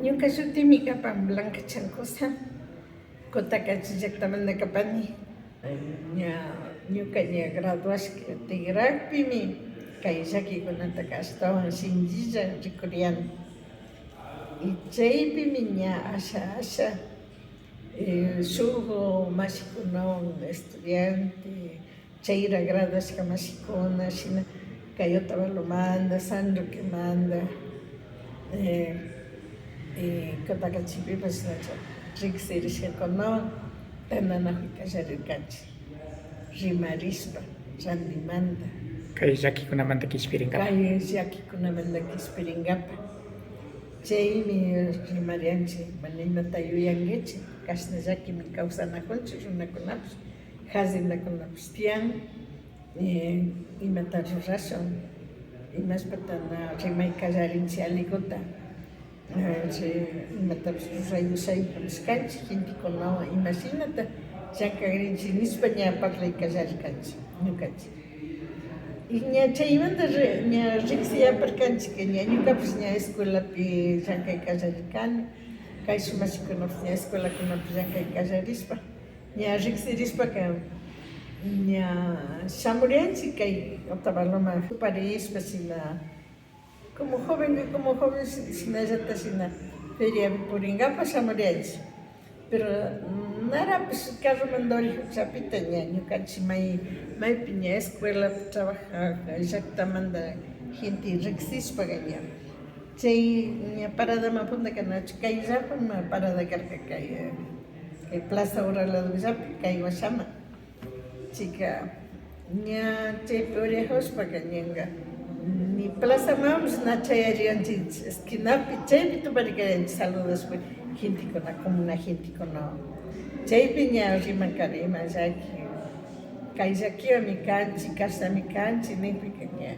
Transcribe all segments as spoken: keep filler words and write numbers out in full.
Ñuka shutimi kapan Blanca Chancosa, Cotacachi llaktamanta kapani. Ña, ñuka ña graduashka tigrakpimi kay llakikunataka ashtawan shinchilla rikuriani. Y chaypimi ña asha asha, eh, shuk mashikunawan estudiante, chayra graduashka mashikuna, shina kay Otavalomanta, San Roquemanta, eh, eh, Cotacachipipash shinacha riksirishkakunawan tantanakuy kallarirkanchik, rimarishpa, randimanta. Kay llakikunamanta kishpirinkapak. Kay llakikunamanta kishpirinkapak. Chaymi rimarianchik, mana imata yuyankichik, kashna llakimi kawsanakunchik runakunapash. Haciendakunapash tiyan, eh, imata rurashun, imashpata na rimay kallarinchik allikuta, eh, ri-, imatapash ruray ushaypash kanchik, gentekunawan imashinata llankagrinchik nishpa ña parlay kallarirkanchik ñukanchik. Y ña chaymanta ri-, ña riksiyaparkanchik, ña ñukapash ña escuelapi llankay kallarirkani, kayshuk mashikunapash ña escuelakunapi llankay kallarishpa, ña riksirishpaka, ña shamurianchik kay Otavaloman tuparishpa shina, como joven, como joven, shi-, shinallata shina feriapi purinkapak shamurianchik. Pero narapash carromanta urijuchapita ña ñukanchik may, maypi ña escuela trabaja llaktamanta gente riksishpaka ña chay ña paradaman puntaka nachu, kayllapaman parada karka, kay, eh, kay Plaza Ura ladollapi, kay washaman. Chayka ña chaypi uriajushpaka ñanka ni plazamanpash na chayarianchikchu, esquinapi chaypi tuparikarianchik saludashpa gentekuna, comuna gentekunawan. Chaypi ña rimankarin ima llaki, kay llakiwanmi kanchik, kashnami kanchik nikpika ña,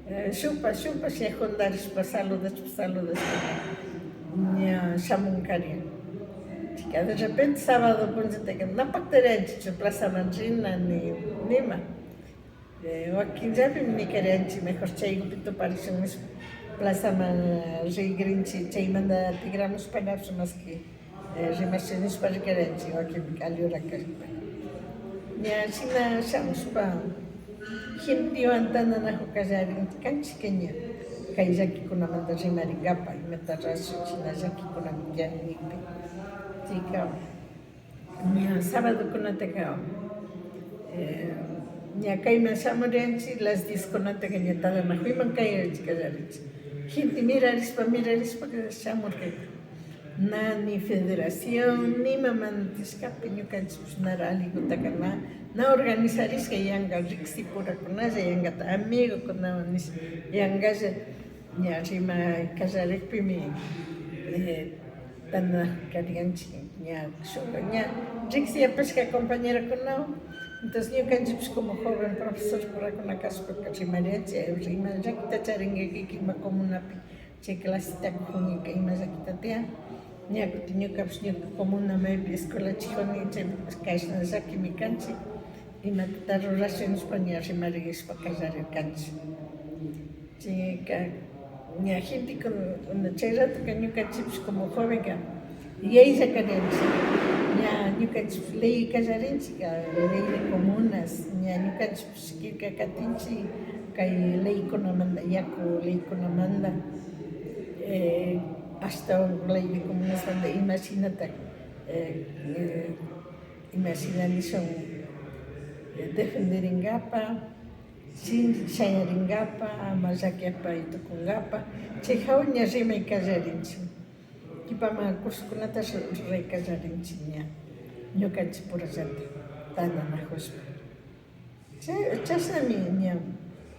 eh, shukpa, shukpa, chay juntarishpa, saludashpa, saludashpa, ña shamunkarin. Chayka de repente sábado punllataka na paktarianchikchu plazaman rina ni nima. Eh, wakinllapimi nikarianchik, mejor chaypi tuparishun nishpa, plazaman rigrinchik, chaymanta tigramushpanapish maski eh, rimashi nishpa rikarianchik, wakinpika alli hora kashpa. Ña shina shamushpa gentewan tantanakuk kallarinkanchikka ña kay llakikunamanta rimarinkapak, imata rurashun shina llakikunami tiyan nikpi. Chayka ña sabadokunataka, eh, ña kayman shamurianchik, las diezkunataka ña tantanakuyman kayarinchik, kallarinchik. Gente mirarishpa, mirarishpaka shamurkaka. Na ni federación, ni imamanta tiyashkapi ñukanchikpash nara allikutaka na, na organizarishka yanka riksipurakunalla, yankata amigokunawan nish yankalla ña rima kallarikpimi, eh, tantanakurkanchik ña shuk ña riksiyapashka compañerokunawan. Entonces ñukanchikpash como joven profesorkurakuna kashpaka rimarianchik, eh, ima llakita charinka kiki ima comunapi. Chay claseta kukkunka ima llakita tiyan. Ña kutin ñukapash ñuka comuna maypi escuelachikuni, chaypipash kashna llakimi kanchik, imatata rurashun nishpa ña rimarishpa kallarirkanchik. Chayka ña gentekuna chay ratoka ñukanchikpash como jovenka yaylla karianchik. Ña ñukanchikpash ley kallarinchik, ley de comunas, ña ñukanchik killka katinchik kay leykunamanta, yaku leykunamanta, eh, ashtawan ley de comunasmanta imashinata, eh, eh, imashina nishun, eh, defenderinkapa, shin-, shayarinkapa, ama llakipay tukunkapa, chay jawa ña rimay kallarinchik. Kipaman cursokunata ruray kallarinchik ña, ñukanchik purallata tantanakushpa. Chay, chashnami ña,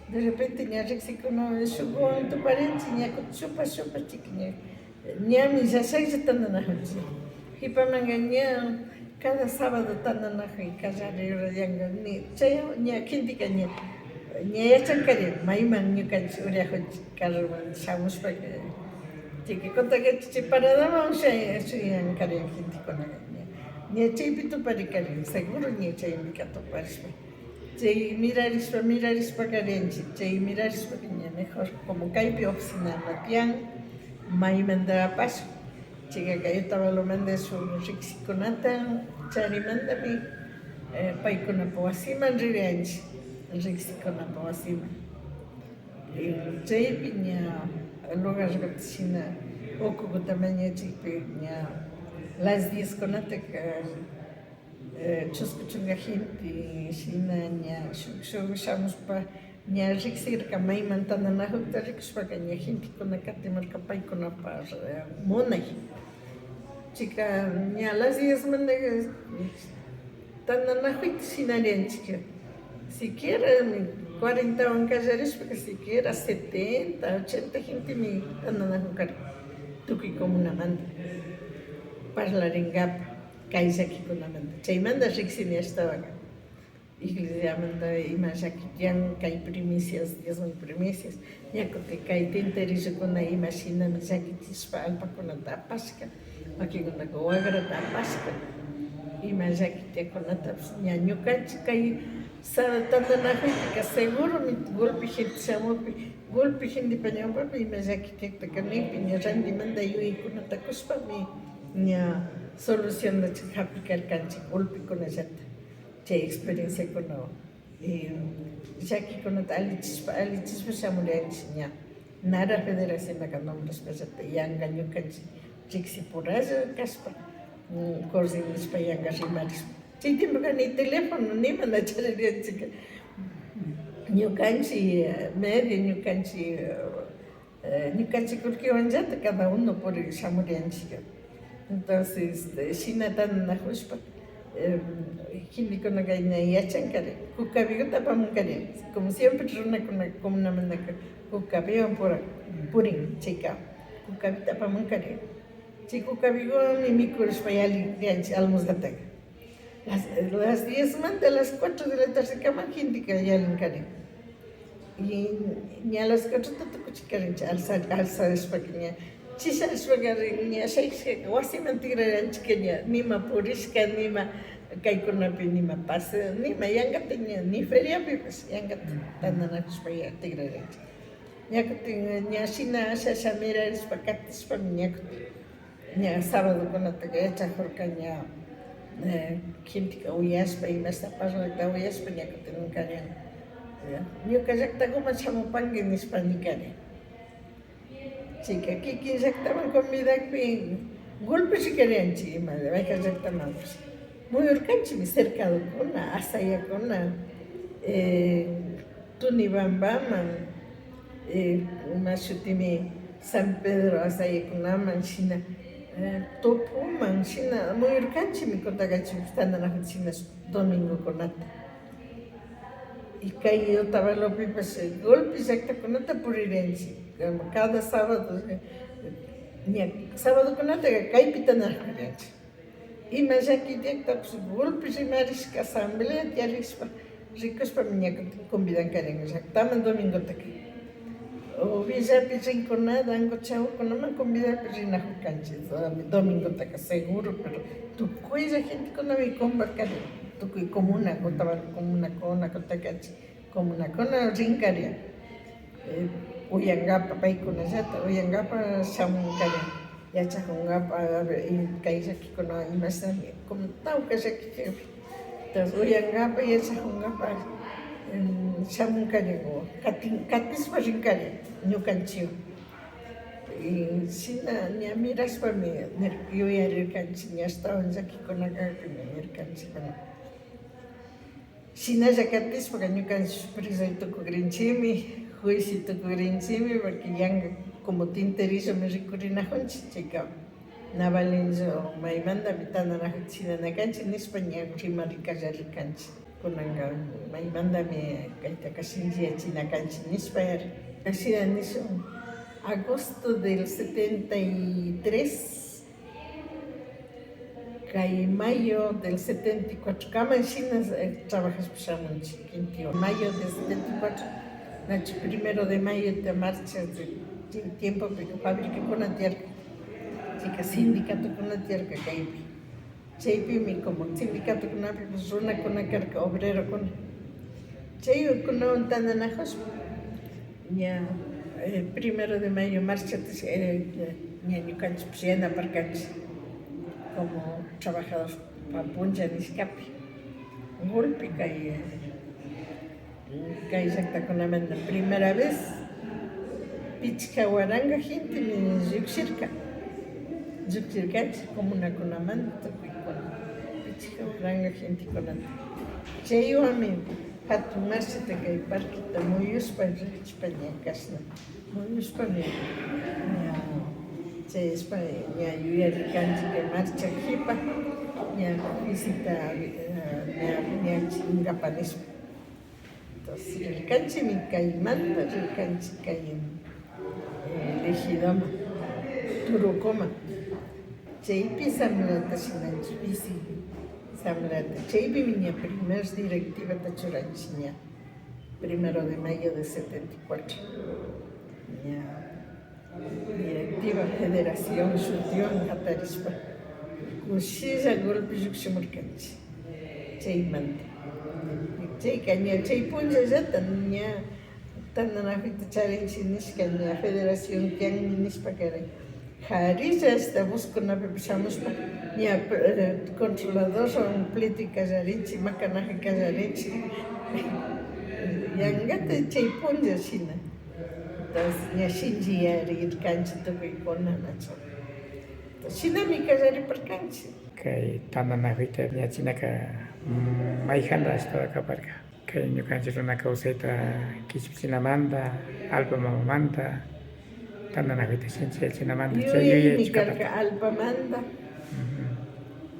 de repente ña riksikuna shukwan tuparinchik, ña kutin shupa, shupa chiki ña, ñami llashaklla tantanakunchik. Kipamanka ña cada sábado tantanakuy kallari urayanka, ni chay ña genteka ña, ña yachankarin mayman ñukanchik uriakunchik carroman shamushpaka. Chayka Cotacachi chay paradaman shay-, shayankarin gentekunaka ña, ña chaypi tuparikarin, seguro ña chaypika tuparishpa. Chay mirarishpa, mirarishpa karianchik, chay mirarishpaka ña mejor, como kaypi oficina na tiyan, maymanta apashun. Chayka kay Otavalomanta shuk riksikunata charimantami, eh, paykunapa wasiman ririanchik, riksikunapa wasiman. Eh, chaypi ña lugarkuta shina ukukuta mañachikpi ña las diezkunata, eh, chusku chunka gente shina ña shuk shuk shamushpa ña riksirka, mayman tantanakukta rikushpaka ña gentekuna katimurka paykunapa, eh, munay. Chayka ña las diezmanta tantanakuyta shinarianchik. Siquiera cuarentawan kallarishpaka siquiera setenta, ochenta gentemi tantanakurkari tukuy comunamanta parlarinkapak kay llakikunamanta. Chaymanta riksini ashtawanka. Iglesiamanta ima llaki tiyan, kay primicias, diezmo y primicias, ña kutin kay tinterillokuna ima shinami llakichishpa allpakunata apashka, wakinkunaka wagrata apashka, ima llaki tiyakunatapish ña ñukanchik kay sa-, tantanakuypika seguromi golpe gente shamukpi, golpe gentepa ñawpapi ima llaki tiyaktaka nikpi ña randimanta yuyaykunata kushpami ña solucionta hapik karkanchik golpekunallata. Chay experienciakunawan, eh, llakikunata allichishpa, allichishpa shamurianchik ña. Nara Federaciontaka nombrashpallata yanka ñukanchik riksipuralla kashpa, mm, coordinashpa yanka rimarishpa. Chay tiempoka ni teléfono nima na charirianchikka. Ñukanchik, eh, medio, ñukanchik, eh, Eh, ñukanchik kullkiwanllata cada uno purik shamurianchik. Entonces, eh, shina tantanakushpa, eh, gentekunaka ña yachankarin, kukabiguta apamunkarin. Como siempre runakuna comunamantaka kukabiwan pura-, purin, chayka kukabita apamunkarin. Chay kukabiguwanmi mikurishpa yalliyanchik almorzataka. Las, las diezmanta las cuatro de la tardekama genteka yallinkarin. Y ña las cuatrota tukuchikarinchik, alza-, alzarishpaka ña, chisharishpaka ña shaykushkaka wasiman tikrarianchikka ña, nima purishka, nima kaykunapi nima paseo, nima yankata ña, ni feriapipash yankata tantanakushpa ña tikrarianchik. Ña kutin ña shina shasha mirarishpa katishpami ña kutin. Ña sabadokunataka yachakurka ña, eh, genteka uyashpa, imashna parlakta uyashpa, ña kutin ninkarin, eh, ñuka llaktakuman shamupanki nishpa ninkarin. Chayka kikin llaktaman convidakpi golpe rikarianchik ima, mayka llaktamanpash. Muyurkanchikmi cercadokuna, asayakuna, eh, Tunibambaman, eh, ima shutimi, San Pedro asayakunaman shina, eh, Tupuman shina muyurkanchikmi Cotacachipi tantanakuyta shina domingokunata. Y kay Otavalopipash, eh, golpe llaktakunata puririnchik, cada sábado, eh, ña sabadokunataka kaypi tantanakurinchik. Ima llaki tiyaktapish golpe rimarishka asamblea tiyarishpa rikushpami ña kutin convidankarin llaktaman domingotaka. O villapi rinkunata, angu chawakunaman convidakpi rinakurkanchik domingotaka seguro, pero tukuylla gentekunami convocarin, tukuy comuna, Otavalo comunakuna, Cotacachi comunakuna rinkarin. Eh, uyankapa, paykunallata uyankapa shamunkarin, yachakunkapa, a ver, y kay llakikuna imashnami, como tawka llaki, entonces uyankapa, yachakunkapa, em, shamunkarin, o katin-, katishpa rinkarin ñukanchikwan. Y shina ña mirashpami nir-, yuyarirkanchik, ña ashtawan llakikunaka nirkanchik, bueno. Shinalla katishpaka ñukanchik preso tukugrinchikmi, juicio tukugrinchikmi, porque yanka como tinterillomi rikurinakunchik, chayka na valinchu, maymantami tantanakuyta shinanakanchik nishpa ña rimari kallarirkanchik. Kunanka maymantami kaytaka shinchiyachinakanchik nishpa yari. Shina nishun, agosto del setenta y tres, kay mayo del setenta y cuatro kaman shina, eh, trabajashpa shamunchik, veintiuno mayo del setenta y cuatro, nachu, primero de mayo de marcha, de, de tiempopi fabricakuna tiyarka, chayka sindicatokuna tiyarka kaypi. Chaypimi como sindicatokunapipash runakuna karka, obrerokuna. Chaykunawan tantanakushpa, ña, eh, primero de mayo marchata, eh, Ña ñukanchikpish yanaparkanchik como trabajadorpa punlla nishkapi. Golpe kay, eh, kay llaktakunamanta primera vez pichka waranka gentemi llukshirka. Llukshirkanchik comunakunamanta tukuykuna. Pichka waranka gentekunata. Chaywanmi hatun marchata kay parqueta muyushpa rikushpa ña kashna. Muyushpami ña chayashpa ña yuyarirkanchik kay marcha kipa ña visita, eh, ña wiñachinkapak nishpa. Entonces rirkanchikmi kaymanta, rirkanchik kay, eh, Legidoman, Turucoman. Chaypi asambleata shinanchik, pisi asambleata. Chaypimi ña primer directivata churanchik ña, primero de mayo de setenta y cuatro. Ña directiva, federación shutiwan hatarishpa, kushilla golpe llukshimurkanchik. Chaymanta, chayka ña chay punllallata ña tantanakuyta charinchik nishka, ña federación tiyanmi nishpa karin. Karilla ashta buskunapipash shamushpa, ña, eh, controladorwan pleito kallarinchik, makanakuy kallarinchik. Yankata chay punlla shina. Entonces ña shinchiyarirkanchik tukuykuna nachu. Shinami kallariparkanchik. Kay tantanakuyta ña chinaka, mm, mayjanta ashtawan kaparka. Kay ñukanchik runa kawsayta kishpichinamanta, allpa mamamanta, tantanakuyta shinchiyachinamanta, chay yuyaymi yuyaychik karka karka. Allpamanta, ujú,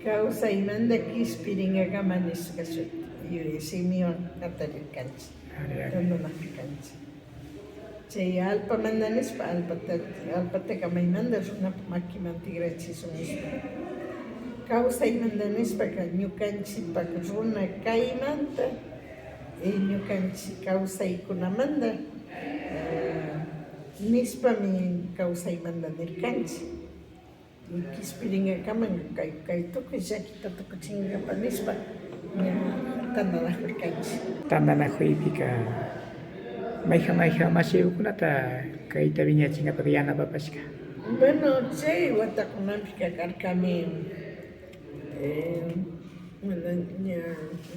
kawsaymanta kishpirinkakama nishka shuk yuyay shimiwan hatarirkanchik, ari, ari, tantanakurkanchik. Chay allpamanta nishpa, allpata, allpataka maymanta runapa makiman tikrachishun nishpa. Kawsaymanta nishpaka ñukanchikpak runa kaymanta, eh, ñukanchik kawsaykunamanta, eh, nishpami kawsaymanta nirkanchik. Kishpirinkakaman kay, kay tukuy llakita tukuchinkapa nishpa, ña tantanakurkanchik. Tantanakuypika mayjan, mayjan mashikukunata kayta wiñachinkapak yanapapashka? Bueno, chay watakunapika karkami, eh, bueno, ña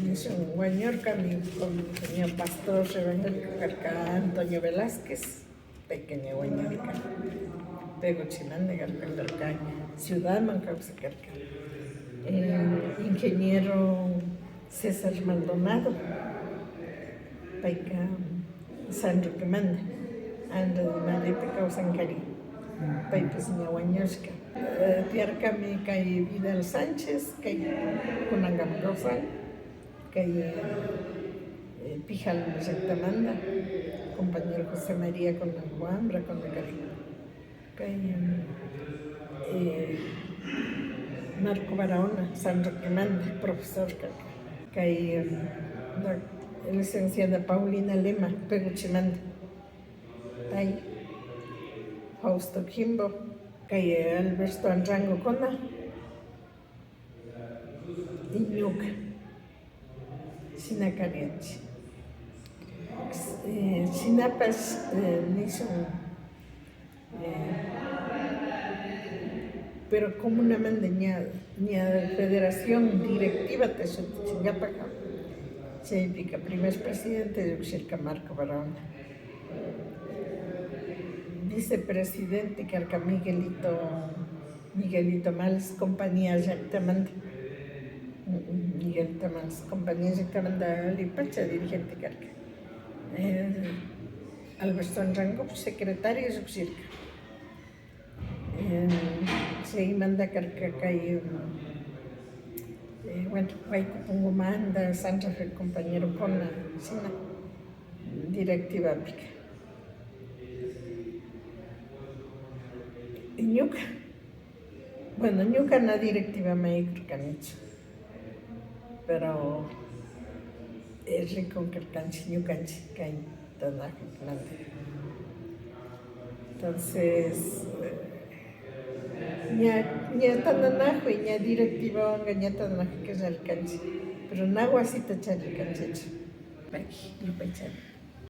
nishun wañurkami, como ña pastor evangélico karka Antonio Velázquez. Payka ña wañurka. Peguchimanta karka, karka ciudadman kawsak karka. Eh, ingeniero César Maldonado, payka San Roquemanta, Anra de Madripi kawsankarin. Paypash ña wañushka. Eh, tiyarkami kay Vidal Sánchez, kay kunankami kawsan. Kay, eh, Pijal llaktamanta, compañero José María Conan, wambra Conan Gareño. Kay, eh, Marco Barahona, San Roquemanta, profesor karka. Kay, eh, la licenciada Paulina Lema, Peguchimanta. Kay Fausto Quimbo, kay, eh, Alberto Anrango Conan. Y ñuka. Shina karianchik. Eh, shinapash, eh, nishun, eh, pero comunamanta ña, ña federación directivata shutichinkapaka, chaypika primer presidente llukshirka Marco Barahona. Vicepresidente karka Miguelito, Miguelito Males, compañía llaktamanta. Miguelito Males, compañía llaktamanta allipacha dirigente karka. Eh, Alberto Anrango secretario llukshirka. Eh, chaymanta karka kay, eh, bueno, Wayku Pungumanta, Santa Fe compañerokuna, shina directivapika. Y ñuka, bueno, ñuka na directivaman yaykurkanichu, pero, eh, rikunkarkanchik ñukanchik kay tantanakuymanta. Entonces, eh, ña, ña tantanakuy, ña directivawanka ña tantanakuy kallarirkanchik, pero na wasita charirkanchikchu. Pay, yupaychani.